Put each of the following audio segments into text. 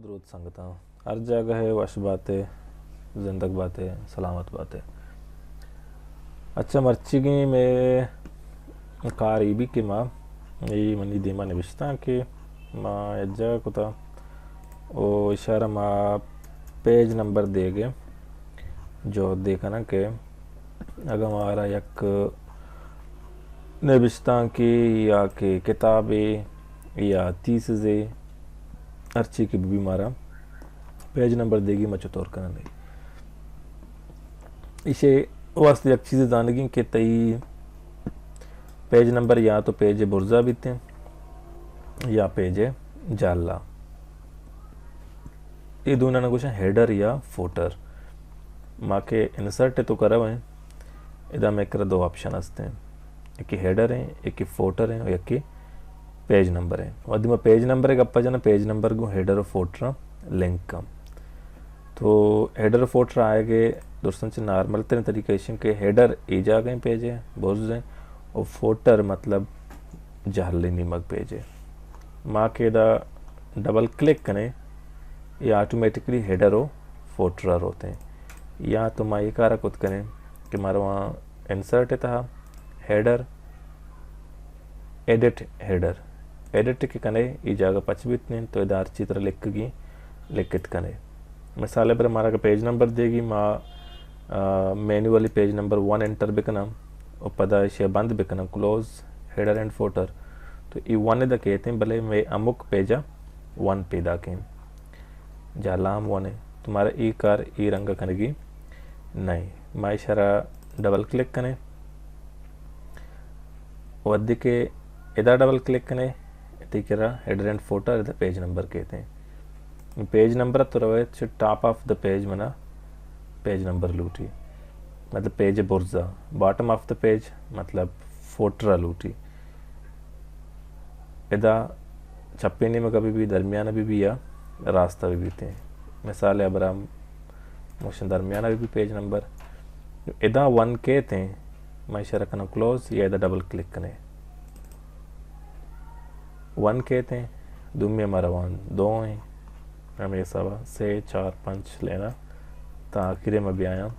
دروت سنگتاں، ہر جاگہ ءَ وش بات ئے، زندگ بات ئے، سلامت بات ئے۔ اچھا، مرچیگیں مئے کار اے بی کہ ما اے منی دیما نبشتانک ءَ ما یک جاگہ کتا، او اشارہ ما پیج نمبر دیگ ءِ جہد ءَ کناں کہ اگاں مارا یک نبشتانکے یا کہ کتابے یا تھیسزے، ہرچی کہ بہ بی، مارا پیج نمبر دیگی ما چطور کنن۔ ایشی واسطہ یک چیزے زانگی کہ تئی پیج نمبر یا تو پیج برزا بیتیں یا پیج جہلا۔ اے دوناں گوشاں ہیڈر یا فوٹر۔ ما کہ انسرٹ ءِ توکا رویں، ادا مئے کرا دو آپشن ہستیں، یکے ہیڈر ایں، یکے فوٹر ایں، یکے پیج نمبر ایں۔ وہدے ما پیج نمبر ءِ گپا جناں، پیج نمبر گوں ہیڈر و فوٹر لنک ایں۔ تو ہیڈر و فوٹر آیگ ءِ درستاں چہ نارمل تریں طریقہ ایش ایں کہ ہیڈر اے جاگہ ایں پیج ءِ، برز ایں، و فوٹر مطلب جہلیں نیمگ پیج ءِ۔ ما کہ ادا ڈبل کلک کنیں، اے آٹومیٹکلی ہیڈر و فوٹر ءَ روتیں۔ یا تو ما اے کارا کت کنیں کہ ما رواں انسرٹ ءِ تہا، ہیڈر، ایڈٹ ہیڈر۔ ایڈٹ کہ کنے، اے جاگہ پچ بیت نیں، تو ادا ہرچی ترا لکھگی لکھت کنے۔ مثال ءِ برا مارا کہ پیج نمبر دیگی، ما، آ، manually page number one enter بکناں و پدا ایشی بند بکناں، کلوز ہیڈر اینڈ فوٹر۔ تو اے ون ادا کیتیں، بلے مئے ہمک پیجا ون پیداکیں۔ جہلا ہم ون ایں۔ تو مارا اے کار اے رنگا کنگی نہ ایں۔ ما اشارہ ڈبل کلک کنیں۔ وہدے کہ ادا ڈبل کلک کنیں، تئی کرا ہیڈر اینڈ فوٹر، ادا پیج نمبر کیتیں۔ پیج نمبر تو روے چہ ٹاپ آف دا پیج، منا پیج نمبر لوٹی، مطلب پیج برزا، باٹم آف دا پیج مطلب فوٹر لوٹی۔ ادا چپیں نیمگا بہ بی، درمیانا بہ بی یا راستا بہ بیتیں۔ مثال ءِ برا موشن درمیانا بہ بی پیج نمبر۔ ادا ون کیتیں، ما اشارہ کناں کلوز یا ادا ڈبل کلک کنیں۔ ون کیتیں، دومی ما روان دو ایں۔ ہمے حسابا سے، چار، پنچ لینا تا آخر ءَ ما بیایاں۔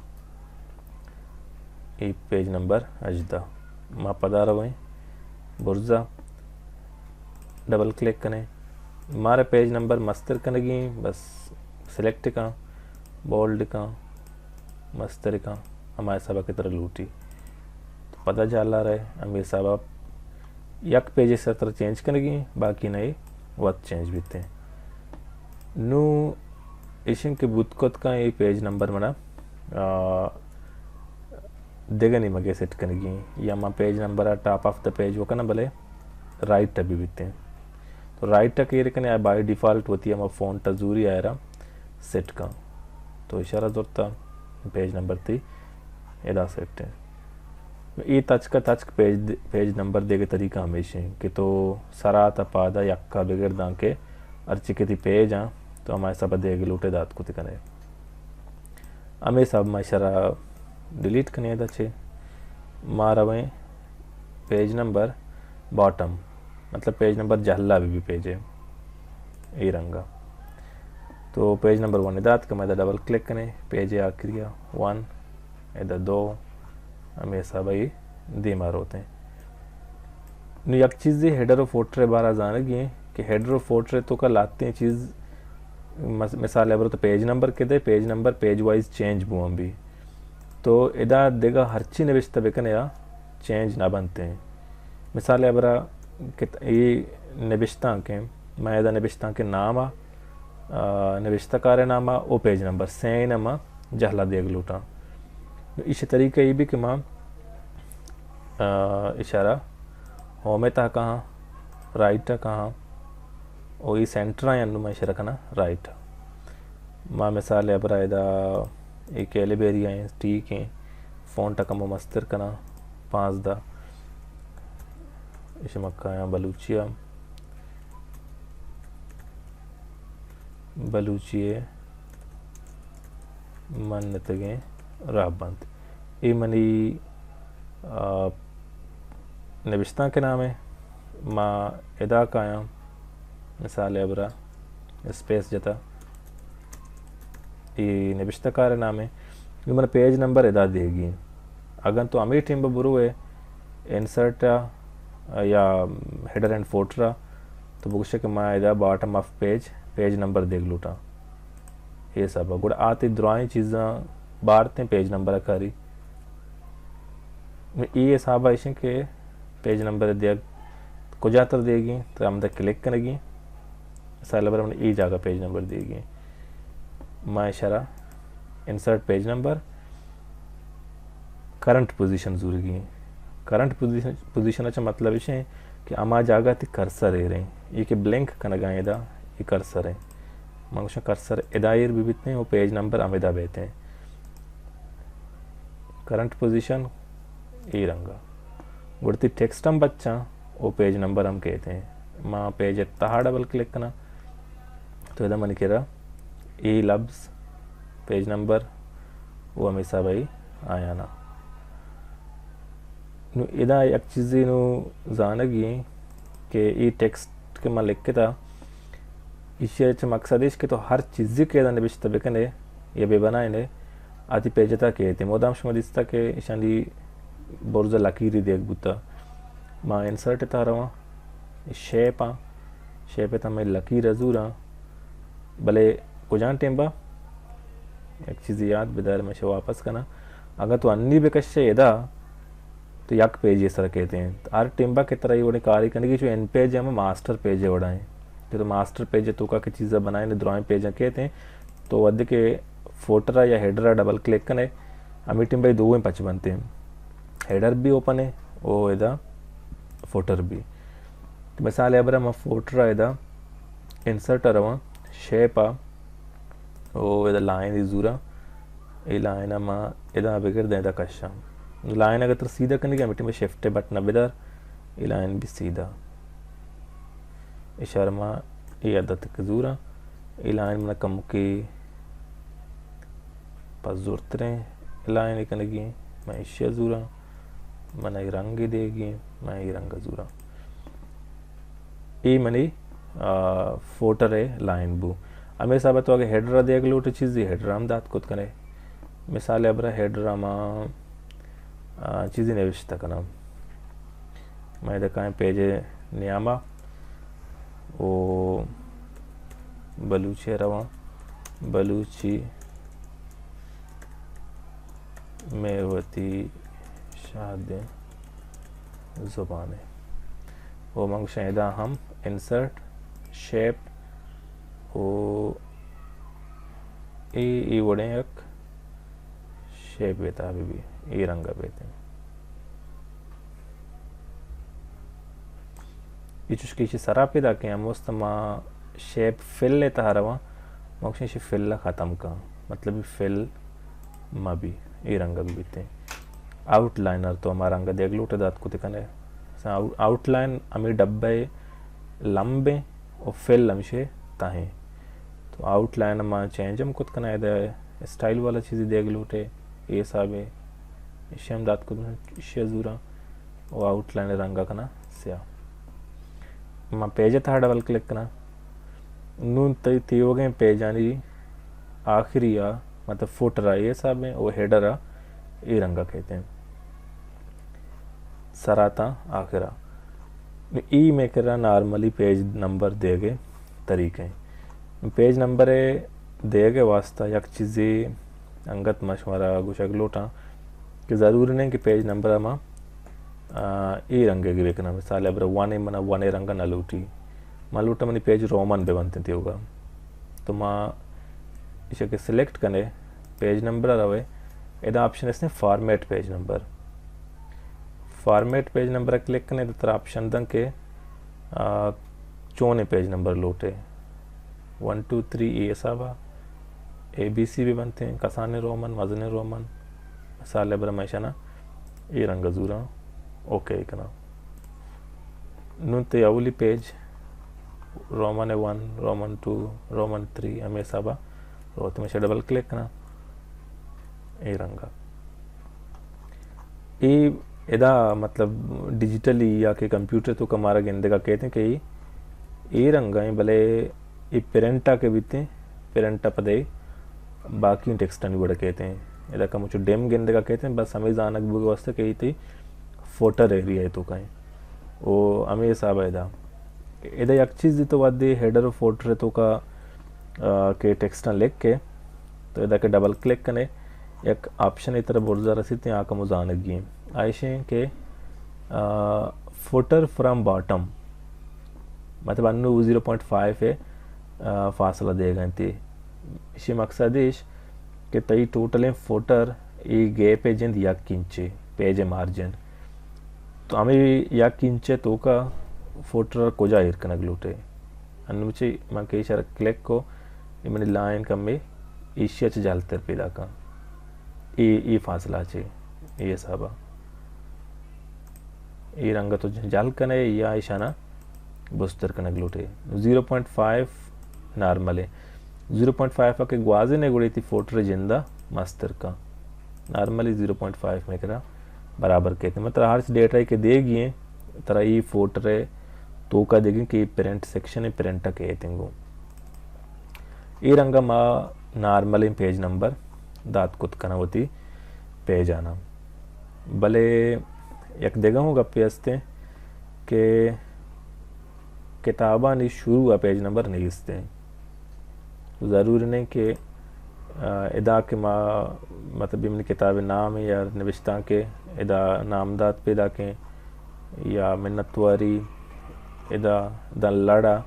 اے پیج نمبر ہژدہ۔ ما پدا رویں برزا، ڈبل کلک کنیں۔ مارا پیج نمبر مستر کنگی ایں، بس سلیکٹ کن، بولڈ کن، مستر کن، ہما حسابا کہ ترا لوٹی۔ تو پدا جہلا رہے، ہمے حسابا یک پیج ءِ سر ترا چینج کنگی ایں، باقی نہ اے وت چینج بیتیں۔ نوں ایش ایں کہ بوت کت کن اے پیج نمبر منا، آ، دگہ نیمگے سیٹ کنگی ایں، یا ما پیج نمبر ءَ ٹاپ آف دا پیج وکناں، بلے رائٹ ءَ بہ بیتیں۔ تو رائٹ ءَ کہ ایر کنیں، آ بائی ڈیفالٹ وتی ہما فونٹ ءَ زوری آئرا سیٹ کن۔ تو اشارہ زرتا، پیج نمبر تئی ادا سیٹ ایں۔ اے تچک ءَ تچک پیج د-، پیج نمبر دیگ ءِ طریقہ ہمیش ایں کہ تو سرا تا پادا یکا بگر دانکہ ہرچی کہ تئی پیج آں، تو ہما حساب ءَ دیگ لوٹے دات کت کنے۔ ہمے حساب ما اشارہ ڈیلیٹ کنیں ادا چہ۔ ما رویں پیج نمبر باٹم، مطلب پیج نمبر جہلا بہ بی پیج ءِ اے رنگا۔ تو پیج نمبر ون ادا اتک، ما ادا ڈبل کلک کنیں، پیج ءِ آخری ءَ ون، ادا دو، ہمے حساب ءَ اے دیما روتیں۔ نوں یک چیزے ہیڈر و فوٹر ءِ بارا زانگی ایں کہ ہیڈر و فوٹر ءِ توکا لہتیں چیز، مس-، مثال ءَ برو تو پیج نمبر کہ دے، page number page wise change بوان بی۔ تو ادا دگہ ہرچی نبشتہ بکنے آ چینج نہ بنتیں۔ مثال ءَ برا کہ ت-، اے نبشتانک ایں، ما ادا نبشتانک ءِ نام ءَ، آ، نبشتہ کار ءِ نام ءَ او پیج نمبر سئیں ءَ ما جہلا دیگ لوٹاں۔ نوں ایشی طریقہ اے بی کہ ما، آ، اشارہ ہوم ءِ تہا کاہاں، رائٹ ءَ کاہاں، او اے سینٹر ءَ انوں ما اشارہ کناں رائٹ۔ ما مثال ءَ برا ادا اے کیلیبری ایں، ٹھیک ایں، فونٹ ءَ کمو مستر کناں، پانزدہ، ایشی ما کایاں بلوچی ءَ، بلوچی ءِ منتگیں راہبند۔ اے منی، آ، نبشتانک ءِ نام ایں۔ ما ادا کایاں، مثال ءَ برا اسپیس جتا، اے نبشتہ کار ءِ نام ایں۔ نوں من پیج نمبر ادا دیگی۔ اگاں تو ہمے ٹیم ءَ بروئے انسرٹ ءَ یا ہیڈر اینڈ فوٹر ءَ، تو بگوشے کہ ما ادا bottom of page, page number دیگ لوٹاں۔ اے حساب ءَ گڑا آ تئی درائیں چیزاں بارتیں پیج نمبر ءَ کاری۔ نوں اے حساب ءَ ایشیں کہ پیج نمبر دیگ کجا تر دیگی، تو ہمدا کلک کنگی۔ مثال ءَ برا من اے جاگہ پیج نمبر دیگی۔ ما اشارہ insert page number, current position زورگی۔ کرنٹ پوزیشن، پوزیشن ءَ چہ مطلب ایشیں کہ ہما جاگہ تئی کرسر ایر ایں۔ اے کہ بلنک کنگا ایں ادا، اے کرسر ایں۔ من گوشاں کرسر ادا ایر بہ بیتیں و پیج نمبر ہمدا بیتیں۔ کرنٹ پوزیشن اے رنگا۔ گڑا تئی ٹیکسٹ ہم بچاں و پیج نمبر ہم کیتیں۔ ما پیج ءِ تہا ڈبل کلک کناں تو ادا منی کرا اے لبز، پیج نمبر و ہمے حساب ءَ آیانا۔ نوں ادا یک چیزے نوں زانگی ایں کہ اے ٹیکسٹ کہ من لکھتا، ایشی ءَ چہ مقصد ایش کہ تو ہر چیزے کہ ادا نبشتہ بکنے یا بہ بنائینے، آ تئی پیج ءِ تہا کیت۔ مدام شما دیستا کہ ایشانی برز ءَ لکیرے دیگ بوتا۔ ما انسرٹ ءِ تہا رواں، شیپ آں، شیپ ءِ تہا من لکیر ءَ زوراں، بلے کجام ٹیم با یک چیزے یاد بدار، من شہ واپس کناں۔ اگاں تو انی بکشے ادا، تو یک پیجے سر کیت انت۔ ہر ٹیم با کہ ترا اے وڑیں کارے کنگی، چو ان پیج ہم ماسٹر پیج ءِ وڑا انت۔ کہ تو ماسٹر پیج ءِ توکا کہ چیزا بنائینے، درائیں پیجاں کیت انت، تو وھدے کہ فوٹر ءَ یا ہیڈر ءَ ڈبل کلک کنے، ہمے ٹیم با اے دوئیں پچ بنت انت۔ ہیڈر بھی اوپن انت، او ادا فوٹر بھی۔ مثال ءَ برا ما فوٹر ءَ ادا انسرٹ ءَ رواں، شیپ ءَ، او ادا لائن ءَ زوراں، اے لائن ءَ ما ادا بگر داں ادا کشاں۔ لائن اگر ترا سیدھا کنگی، ہمے ٹیم ءَ شفٹ ءِ بٹن ءَ بدار، اے لائن بھی سیدھا۔ اشارہ ما اے ادا تک زوراں، اے لائن منا کمکے پہ زورتریں لائن کنگی، من ایشی ءَ زوراں، من اے رنگ دیگی، من اے رنگ زوراں۔ اے منی، آ، فوٹر ءِ لائن بو۔ ہمے حساب ءَ تو اگہ ہیڈر ءَ دیگ لوٹے چیزے، ہیڈر ءَ ہم دات کت کنے۔ مثال ءَ برا ہیڈر ءَ ما، آ، چیزے نوشتہ کناں۔ من ادا کائیں پیج ءِ نیاما او بلوچی ءَ رواں، بلوچی مئے وتی شہدیں زبانے۔ و من گوشاں ادا ہم انسرٹ شیپ و اے، اے وڑیں یک شیپ بیتا بہ بی، اے رنگ بیتیں۔ اے چوش کہ ایشی سرا پیدا کیں، ہم واسطہ ما شیپ فل ءِ تہا رواں، ما گوشیں ایشی فل ءَ ختم کن، مطلب فل مہ بی، اے رنگ بہ بیتیں۔ آؤٹ لائنر تو ہما رنگ دیگ لوٹ دات کت کنے۔ مثلاً آؤ-، آؤٹ لائن ہمے ڈبہ لمبیں و فل ہمشے تہیں۔ تو آؤٹ لائن ما چینج ہم کت کنے، ادا اسٹائل والا چیزے دیگ لوٹے، اے حسابے ایشی ہم دات کت، ایشی زوراں و آؤٹ لائن رنگ کناں سیاہ۔ ما پیج ءِ تہا ڈبل کلک کناں۔ نوں تئی تیوگیں پیجانی آخری ءَ، مطلب فوٹر ءَ اے حسابیں و ہیڈر ءَ اے رنگ ءَ کیتیں۔ سرا تاں آخر ءَ۔ نوں اے مئے کرا نارملی پیج نمبر دیگ ءِ طریقہ ایں۔ پیج نمبر ءِ دیگ ءِ واسطہ یک چیزے انگت ما شمارا گوشگ لوٹاں کہ ضروری نہ کہ پیج نمبر ءَ ما، آ، اے رنگ ءَ بکناں۔ مثال ءَ برا ون ءَ، منا ون ءِ رنگ ءَ نہ لوٹی۔ ما لوٹاں منی پیج رومن بہ بنت تیوگا۔ تو ما ایشی کہ سلیکٹ کنے، پیج نمبر ءَ روے، ادا آپشن است format page number. Format page number ءَ کلک کنے، تو ترا آپشن دنت کہ، آ، چونیں پیج نمبر لوٹے۔ ون، ٹو، تھری اے حساب ءَ، اے بی سی بہ بنتیں، کسانیں رومن، مزنیں رومن۔ مثال ءَ برا من ایشانا اے رنگ ءَ زوراں، اوکے کناں۔ نوں تئی اولی page roman one, roman two, roman three, ہمے حساب ءَ روت۔ من ایشی ڈبل کلک کناں، اے رنگ ءَ۔ اے ادا مطلب ڈیجیٹلی یا کہ کمپیوٹر ءِ توکا مارا گندگ ءَ کیت کہ اے، اے رنگ ءَ ایں، بلے اے پرنٹ ءَ کہ بیتیں، پرنٹ ءَ پدے باقی ٹیکسٹانی وڑ کہتے ہیں۔ ادا کم چو ڈیم گندگا کہتے ہیں، بس ہمیں زانگ بوگ واسطے کہ یہ تئی فوٹر ایریا ہے تو کہیں۔ او ہمیں حساب ہے ادا۔ ادا یک چیز دی تو وعدے ہیڈر و فوٹر ہے تو کا، آ، کہ ٹیکسٹاں لکھ کے، تو ادا کہ ڈبل کلک کنے، یک آپشن ای طرح برزا رسیتے ہیں، آکم زانگی ہیں۔ آئیش ہیں کہ، آ، فوٹر فرام باٹم، مطلب انو زیرو پوائنٹ فائیو ہے، آ، فاصلہ دے گئے تھی۔ اسی مقصد ایش کہ تئی ٹوٹلیں فوٹر ای گیپ ء جند یک انچے، پیج ء مارجن۔ تو ہمیں یک انچ ء توکا فوٹر کجا ایر کنگ لوٹے؟ انو چی من کہ ایشارا کلک کو، یہ منی لائن کمے ایشیا چ جہلتر پیدا کن۔ ای، ای فاصلہ چے، ای حسابا۔ ای رنگ تو جہل کنے یا ایشانا بستر کنگ لوٹے۔ زیرو پوائنٹ فائیو نارمل ہے۔ زیرو پوائنٹ فائیو ء کہ گوازینے گڑے تئی فوٹر جندا مستر کا۔ نارملی زیرو پوائنٹ فائیو میں کرا برابر کہتے ہیں۔ مطلب ہر ڈیٹا کہ دے گی ہیں، ترا ای فوٹر ہے، توکا دے گی کہ پرنٹ سیکشن ہے، پرنٹ کہتے ہیں گو۔ ای رنگا ما نارمل پیج نمبر دات کت کنا ہوتی پیج آنا۔ بلے یک دگہ ہوں گپے ہستے کہ کتابانی شروع ء پیج نمبر نیست ہیں۔ ضروری نہیں کہ، آ، ادا کہ ما، مطلب، منی کتاب نام یا نوشتاں کہ ادا نام دات پیدا کیں یا منتواری ادا دن لڑا،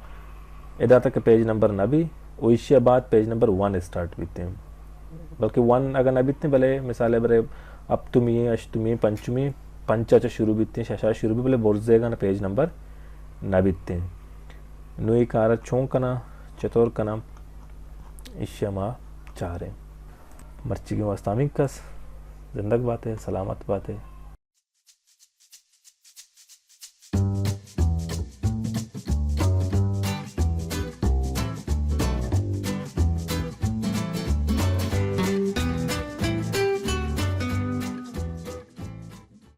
ادا تک پیج نمبر نہ بھی، و ایشی بعد پیج نمبر ون اسٹارٹ بیتے ہیں۔ بلکہ ون اگر نہ بیتے، بلے مثال برے ہپتمی، اشتمی، پنچمی، پنچا چا شروع بیتے ہیں، ششا شروع بھی، بلے برزے گا نہ پیج نمبر نہ بیتے ہیں۔ نو ای کارا چون کنا، چطور کنا، ایشی ما چاریں۔ مرچی کے واسطہ ہمیں کس زندگ باتے، سلامت باتے۔